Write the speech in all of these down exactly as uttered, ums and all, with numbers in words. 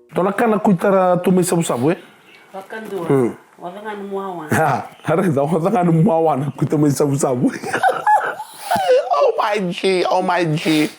Dua na ka na kuita ra tu mai Savusavu, e? Vakadua. Hmm. Oca ga na muawa. Ha, raica, oca ga na muawa na kuita mai Savusavu. Oh my G, oh my G.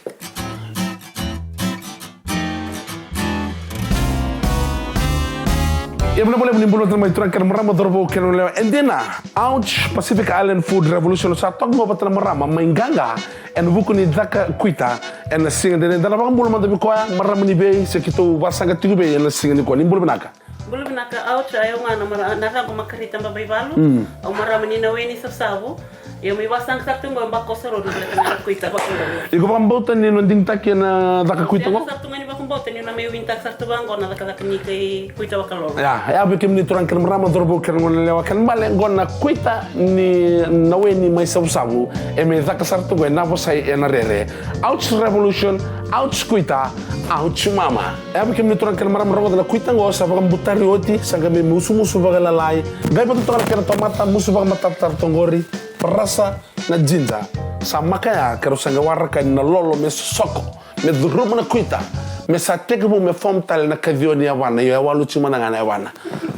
Ia, vinaka vakalevu, ni bula tale mai, turaga kei na marama, cauravou kei na goneyalewa. E dina, Ouch Pacific Island Food Revolution, sa toka qo vata na marama mai Qaqa ena vuku ni caka kuita ena siga edaidai. Da na vakabula mada vei koya, marama ni vei, se keitou vakasaqa tiko vei ena siga nikua. Ni bula vinaka. Bula vinaka, Ouch, o yau ga na mara-, na yacaqu o Makarita Babaivalu. Mm. Au marama ni Naweni, Savusavu. Io, mai vakasaqa sara tu qo e Bakosa Road, na kuita vakalolo. Iko vakabauta ni na digitaki ena caka kuita qo? Sega sara tu ga ni vakabauta, niu na mai winitaka sara tu vaqo na cakacaka ni kai kuita vakalolo. Ia, ia, vei kemuni turaga kei na marama, cauravou kei na goneyalewa, kena ibalebale qo na kuita ni Naweni mai Savusavu, e mai caka sara tu qo e Navosai ena rere. Ouch Revolution, ouch kuita, ouch mama. Ia, vei kemuni turaga kei na marama, rogoca na kuita qo sa vakabutari oti, sa qai mai musumusu vakalalai. Qai vata toka na kena tomata, musu vakamatatatara toka qori, parasa, na jinja. Sa makaya, keirau sa qai waraka na lolo me sosoko, me curuma na kuita, me sa tekivu me form tale na kaciwa ni yavana, io, e walu tiko mada ga na yavana.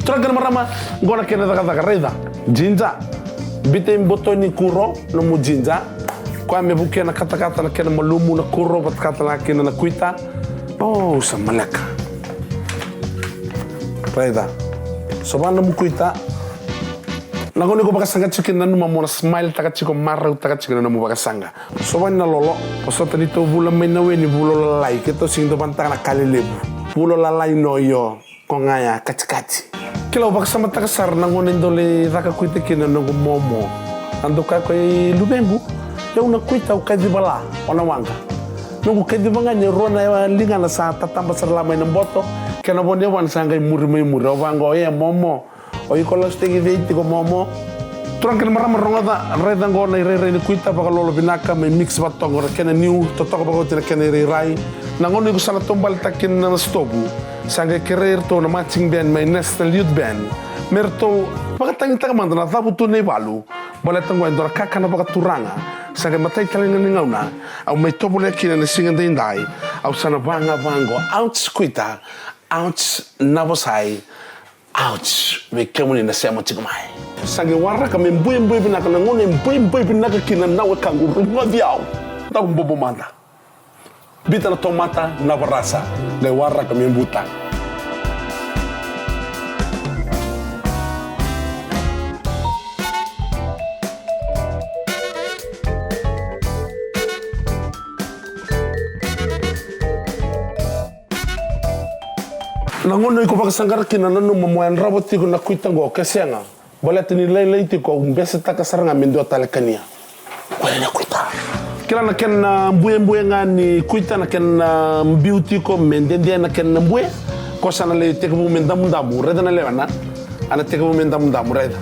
Turaga kei na marama, qo na kena cakacaka, raica. Jinja. Biuta e boto ni kuro, nomu jinja. Koya me vukea na katakata na kena malumu na kuro, vata kaya tale ga kina na kuita. O, sa maleka. Raica. Sova nomu kuita. Na gauna iko vakasaqa tiko kina, nanuma mo na smile taka tiko, marautaka tiko na nomu vakasaqa. Sova na lolo, vosota ni tou vula mai Naweni, vulo lalai, keitou sega ni dau vanataka na ka lelevu. Vulo lalai no io, ko ga ya, katikati. Kila, au vakasamataka sara na gauna e dau lai caka kuita kina na noqu momo. A dau kaya ko i luvequ, o yau na kuita au kaciva la, o na waqa. Noqu kaciva ga ni rua na ligana sa tataba sara la mai na boto, kei na vo ni yavana sa qai muri mai muri, au vaqo, e momo. O iko lasutaki vei tiko momo. Turaga kei na marama, rogoca, raica qo na irairai ni kuita vakalolo vinaka, me mix vata toka qo na kena niu, totoka vakaoti na kena irairai. Na gauna iko sa na taubaletaka kina na stovu, sa qai kerei iratou na marching band mai National Youth Band me ratou vakatagitaka mada na cavutu na ivalu. Baleta qo e dua na kakana vakaturaga. Sa qai matai tale ga ni gauna au mai tovolea kina na siga daidai. Au sa na vaga vaqo, ouch kuita, ouch Navosai. Ouch, vei kemuni na sema tiko mai. Sa qai waraka me buebue vinaka na gauna e buebue vinaka kina na wekaqu, rogoci au. Dau bobo mada. Biuta na tomata, na varasa, qai waraka me buta. Na gauna iko vakasaqara kina, nanuma mo yadrava tiko na kuita qo, ke sega, baleta ni lailai tiko, au besetaka sara ga me dua tale kania. Koya na kuita. Kila na kena buebue ga ni kuita, na kena biu tiko me dede na kena bue. Ko sa na lai tekivu me damudamu, raica na lewena. A na tekivu me damudamu, raica.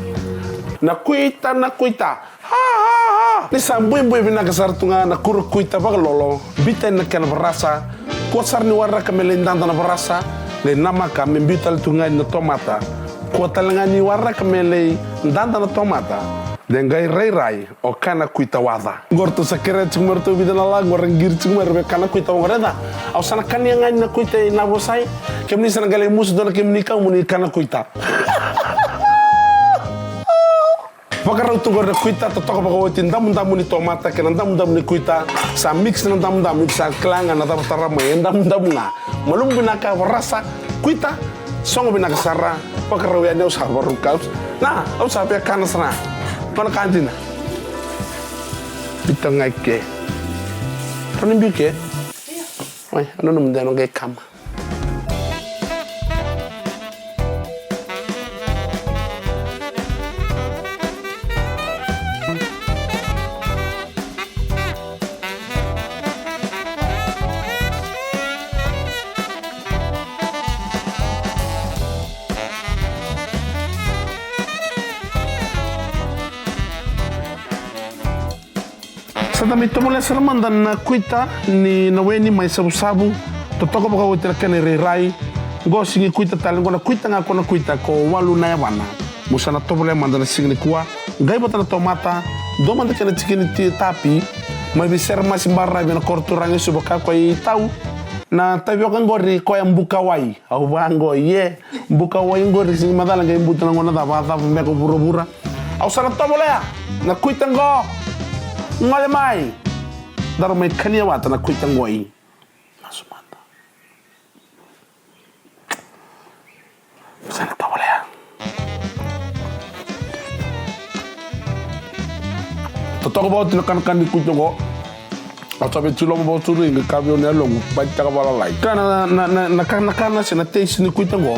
Na kuita, na kuita. Ha, ha, ha. Ni sa buebue vinaka sara tu ga na kuro kuita vakalolo, biuta yani na kena varasa. Kua sara ni waraka me lai dada na varasa, qai namaka me biu tale tu ga na tomata. Kua tale ga ni waraka me lai dada na tomata, de qai rairai o kana kuita waca. Qo ratou sa kerea tiko me ratou vica na lawa, qo ra qiri tiko me ra via kana kuita, qo raica. Au sa na kania ga ni na kuita i Navosai. Kemuni sa na qai lai musu dua na kemuni kau mo ni kana kuita. Vakarau tu qori na kuita, totoka vakaoti damudamu ni tomata kei na damudamu ni kuita. Sa mix na damudamu, sa kila ga na cava tara mai, e damudamu ga. Malumu vinaka, varasa, kuita, sogo vinaka sara. Vakarau yani, au sa varau kau. Na, au sa via kana sara. Nona ka dina. Ita ga i ke. Rau ni biu ke? Oi, au nanuma de au na qai kama. Sa da mai tovolea sara mada na kuita ni Naweni mai Savusavu. Totoka vakaoti na kena irairai. Qo sigi kuita tale, qo na kuita ga, ko na kuita ko walu na yavana. Mo sa na tovolea mada na siga nikua. Qai vata na tomata, dua mada kena tikini ti tapi. Mai vei Sere Masi Baravi ena koro turaga e Suva, ka ko i Tau. Na tavioka qori koya bukawai. Au vaqo, ie. Bukawai qori sigi macala qai buta na gona cava, cava beka vuravura. Au sa na tovolea na kuita qo. Gole mai. Daru mai kania vata na kuita qoi. Masu mada. Sa na tovolea. Totoka vauti na kanakana ni kuita qo. Au sa vei tiloma vausuru iga ka vei au na yaloqu baitaka valalai. Ka na, na, na, na kanakana se na taste ni kuita qo.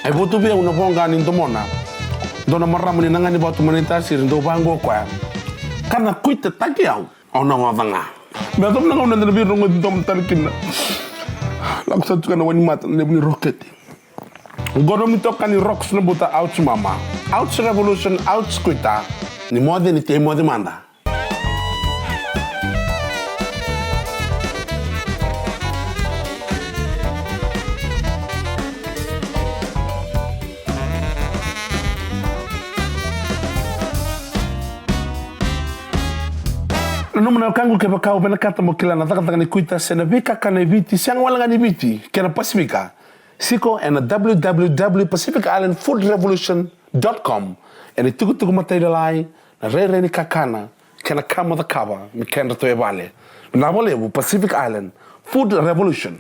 E votu vei au na voqa ni domona. Dua na marama ni na gani vatu mai na itasiri dau vaqo koya. Ka na kuitataki au. Au na oca ga. Me yacova na gauna eda na veirogoci domo tale kina. Lako sa tuka na wainimata na levu ni rokete. Qo nomu itokani Rocks na buta, ouch mama. Ouch revolution, ouch kuita. Ni moce ni tei moce mada. Nanuma na wekaqu, kevaka o vinakata mo kila na cakacaka ni kuita se na veikakana e Viti, sega wale ga ni Viti, kei na Pasifika, siko ena w w w pacific island food revolution dot com, ena itukutuku matailalai, na rairai ni kakana kei na ka mo cakava me kedratou e vale. Vinaka vakalevu Pacific Island Food Revolution.